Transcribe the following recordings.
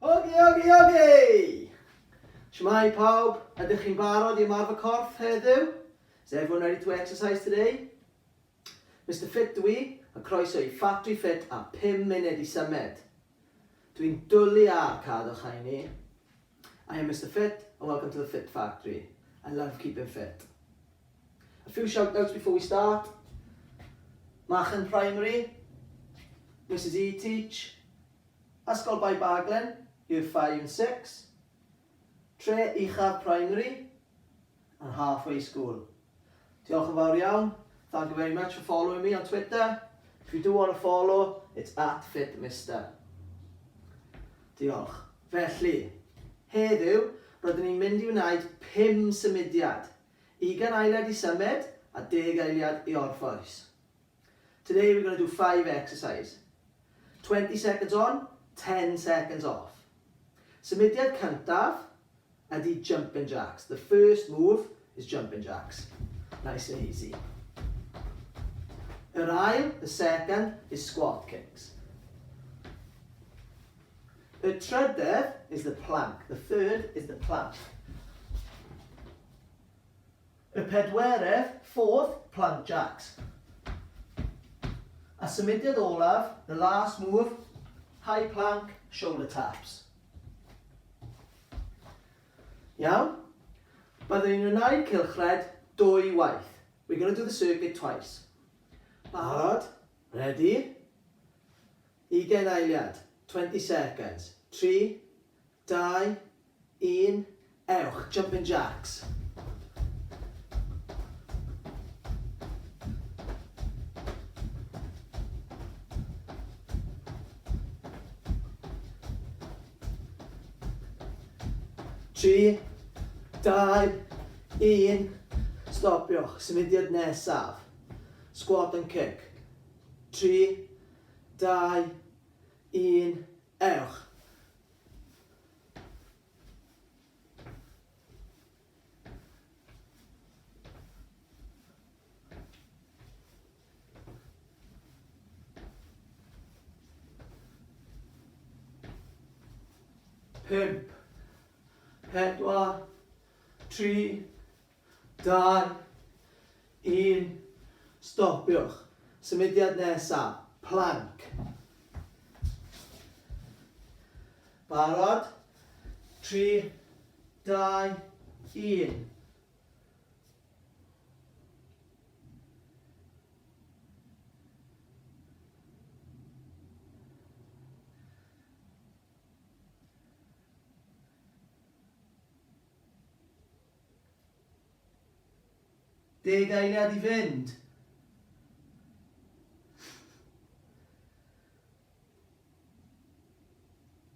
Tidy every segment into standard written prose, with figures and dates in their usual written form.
Ogi, ogi, ogi! Shwmae pawb, ydych chi'n barod i ymarfer corff heddiw? Is everyone ready to exercise today? Mister Fit dw i, a croeso i Ffatri Ffit a 5 munud i symud. Dwi'n dwlu ar cadw'ch heini. I am Mister Fit and welcome to the Fit Factory. I love keeping fit. A few shout outs before we start. Machen Primary, Mrs E Teach, Ysgol Bae Baglan, Year 5 and 6, Tre Uchaf Primary and Halfway School. Diolch yn fawr iawn. Thank you very much for following me on Twitter. If you do want to follow, it's at fitmister. Diolch. Felly, heddiw, rydyn ni'n mynd i wneud 5 symudiad. Ugain eiliad i symud a deg eiliad i orffwys. Today we're going to do 5 exercise. 20 seconds on, 10 seconds off. Symudiad cyntaf ydy jumping jacks. The first move is jumping jacks. Nice and easy. Yr ail, the second, is squat kicks. Y trydedd is the plank. The third is the plank. Y pedwerydd, fourth, plank jacks. A symudiad olaf, the last move, high plank, shoulder taps. Iawn? Byddwn ni'n wneud cylchred dwy waith. We're going to do the circuit twice. Barod? Ready? Ugain eiliad. 20 seconds. 3, 2, 1, ewch, jumping jacks. Tri, dau, un, stopiwch. Symudiad nesaf. Squat and kick. Tri, dau, un, ewch. Pump, pedwar, tri, dau, un, stopiwch. Symudiad nesaf, plank. Barod? 3, 2, 1. Deg eiliad i fynd.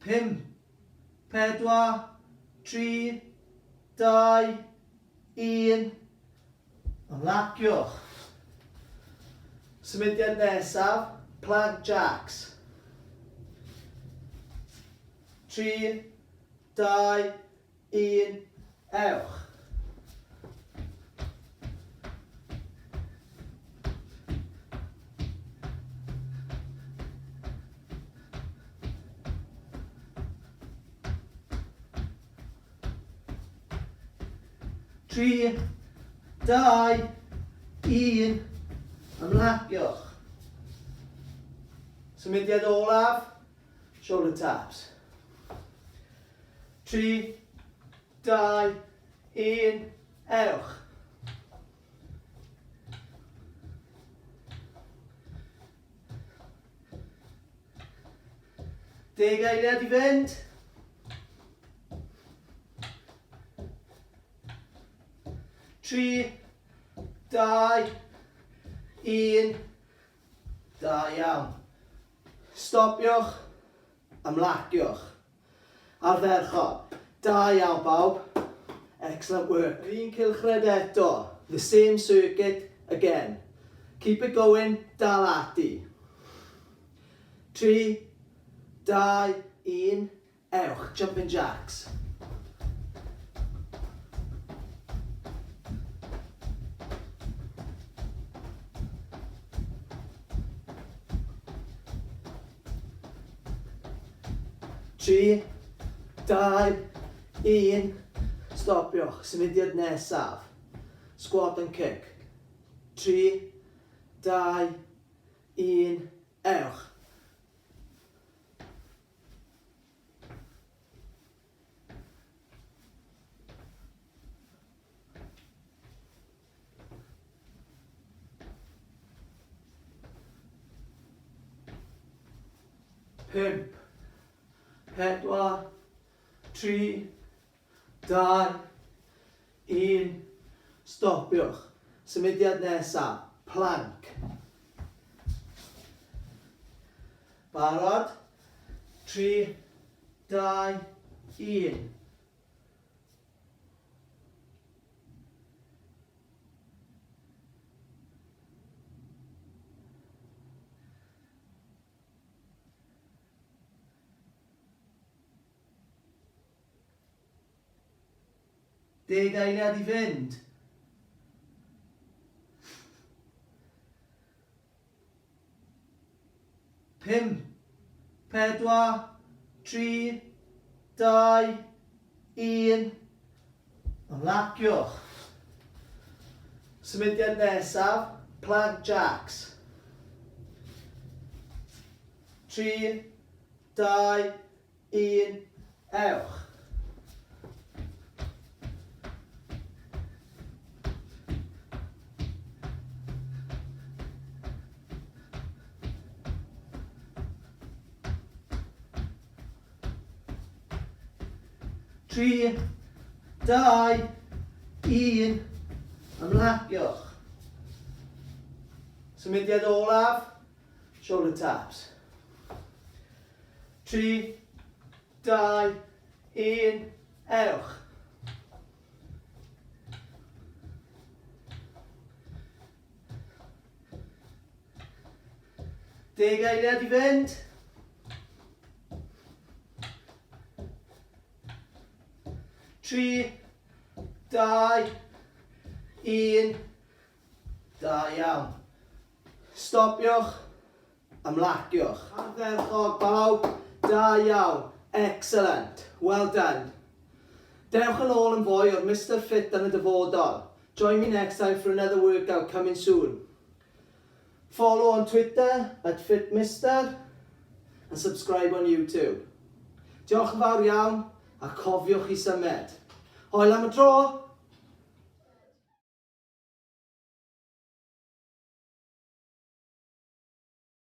5, 4, 3, 2, 1. Ymlaciwch. Symudiad nesaf, plank jacks. 3, 2, 1, ewch. Tri, dau, un, ymlaciwch. Symudiad olaf, shoulder taps. 3, 2, 1, ewch. Deg eiliad i fynd. Tri, dau, un. Da iawn. Stopiwch, ymlaciwch. Ardderchog. Da iawn bawb. Excellent work. Yr un cylchred eto. The same circuit again. Keep it going, dal ati. 3, 2, 1, ewch, jumping jacks. 3, 2, 1. Stopiwch. Symudiad nesaf. Squat and kick. 3, 2, 1. Ewch. 5, 4, 3, 2, 1. Stopiwch. Symudiad nesaf, plank. Barod? 3, 2, 1. Deg eiliad i fynd. 5, 4, 3, 2, 1. Ymlaciwch. Symudiad nesaf, plank jacks. 3, 2, 1, ewch. 3, 2, 1, ymlaciwch. Symudiad olaf, shoulder taps. 3, 2, 1, ewch. Deg eiliad i fynd. 3, 2, 1. Da iawn. Stopiwch. Ymlaciwch. Ardderchog bawb. Da iawn. Excellent. Well done. Dewch yn ôl yn fwy o'r Mister Fit yn y dyfodol. Join me next time for another workout coming soon. Follow on Twitter at FitMister and subscribe on YouTube. Diolch yn fawr iawn a cofiwch i symud. Hwyl am y tro!